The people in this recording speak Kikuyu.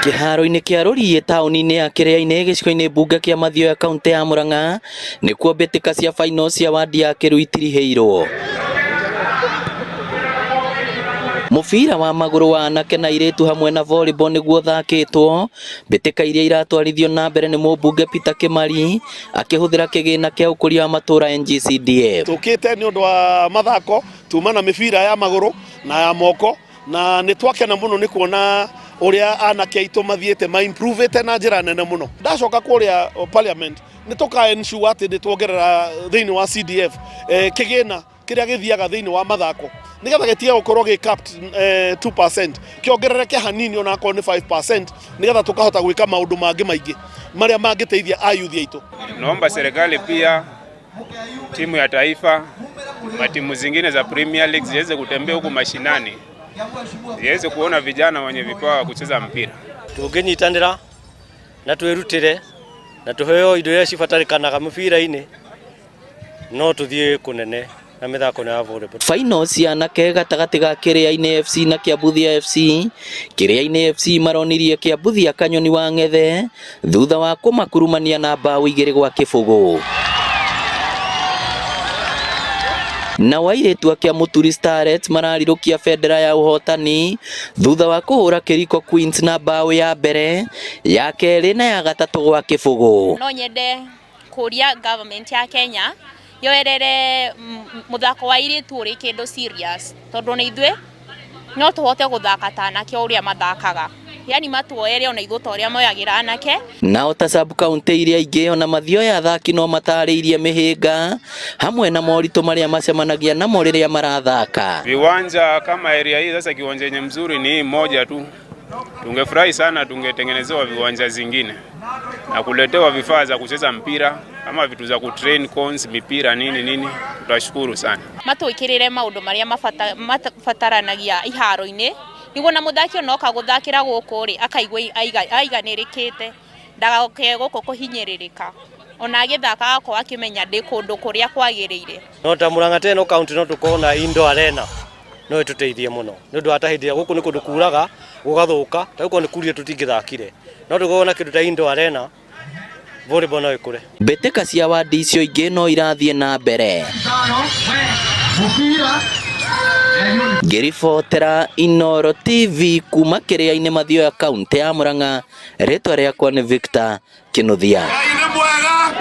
Kĩharo-inĩ kĩa Rũriĩ taũni-inĩ ya Kĩrĩainĩ gĩcigo-inĩ mbunge kĩa Mathioya kaũntĩ ya Murang'a nĩkuo mbĩtĩka cia final cia wadi ya Kĩrui itirihĩirwo. Mũbira wa magũrũ wa anake na airĩtu hamwe na volleyball nĩguo ũthakĩtwo. Mbĩtĩka iria iratwarithio na mbere nĩ mũmbunge Peter Kĩmari akĩhũthĩra kĩgĩna kĩa ũkũria wa matũũra NGCDF. Tũkĩte nĩ ũndũ wa mathako, tuma na mĩbira ya magũrũ na ya moko, na nĩ twakena mũno nĩ kuona ũrĩa anake aitũ mathiĩte ma improvete na njĩra nene mũno. Ndacoka kũrĩa parliament nĩ tũka ensure atĩ nĩ tuongerera thĩinĩ wa CDF kĩgĩna kĩrĩa gĩthiaga thĩinĩ wa mathako nĩgetha gĩtige gũkorwo gĩ capped 2%, kĩongerereke hanini onakorwo nĩ 5%, nĩgetha tũkahota gwĩka maũndũ mangĩ maingĩ marĩa mangĩteithia ayuthi aitũ. Naomba serikali pia timu ya taifa, matimu zingine za Premier League ziweze kutembea huku mashinani, ziweze kuona vijana wenye vipawa kucheza mpira. Tũngĩnyitanĩra na twĩrutĩre na tũheo indo iria cibatarĩkanaga mũbira-inĩ, no tũthiĩ kũnene na mĩthako ya volleyball. Final cia anake gatagatĩ ga Kĩrĩainĩ FC na Kĩambuthia FC. Kĩrĩainĩ FC maronirie Kĩambuthia Kanyoni wa Ng'ethe thutha wa kũmakurumania na mbaũ 2-0. Nao airĩtu a Kĩamũturi Starlets mararirũkia bendera ya ũhotani thutha wa kũhũra Kĩriko Queens na mbaũ ya mbere, ya kerĩ na ya 3-0. No nyende kũria government ya Kenya yoerere mũthako wa airĩtu ũrĩ kĩndũ serious, tondũ nĩ ithuĩ no tũhote gũthaka ta anake ũrĩa mathakaga, yani matuoere ona ithuĩ ta ũrĩa moyagĩra anake. Nao ta sub county iria ingĩ ona Mathioya athaki no matarĩirie mĩhĩnga hamwe na moritũ marĩa macemanagia namo rĩrĩa marathaka. Viwanja kama area hii sasa, kiwanja yenye mzuri ni hii moja tu. Tungefurahi sana tungetengenezewa viwanja zingine na kuletewa vifaa za kucheza mpira ama vitu za kutrain cones, mipira nini nini, tutashukuru sana. Matwĩkĩrĩre maũndũ marĩa mabataranagia iharo-inĩ nĩguo na mũthaki ona oka gũthakĩra gũkũ rĩ akaigua aiganĩrĩkĩte, ndagoke gũkũ kũhinyĩrĩrĩka, ona agĩthaka agakorwo akĩmenya ndĩ kũndũ kũrĩa kwagĩrĩire. No ta Murang'a teno county no tũkorwo na indoor arena no ĩtũteithie mũno nĩ ũndũ wa ta hĩndĩ ĩrĩa gũkũ nĩ kũndũ kuraga gũgathũka, ta gũkorwo nĩ kurire tũtingĩthakire, no tũkorwo na kĩndũ ta indoor arena volleyball no ĩkũre. Mbĩtĩka cia wadi icio ingĩ no irathiĩ na mbere. Ngĩribotera Inooro TV kuma Kĩrĩainĩ Mathioya kaũntĩ ya Murang'a, rĩtwa rĩakwa nĩ Victor Kĩnuthia.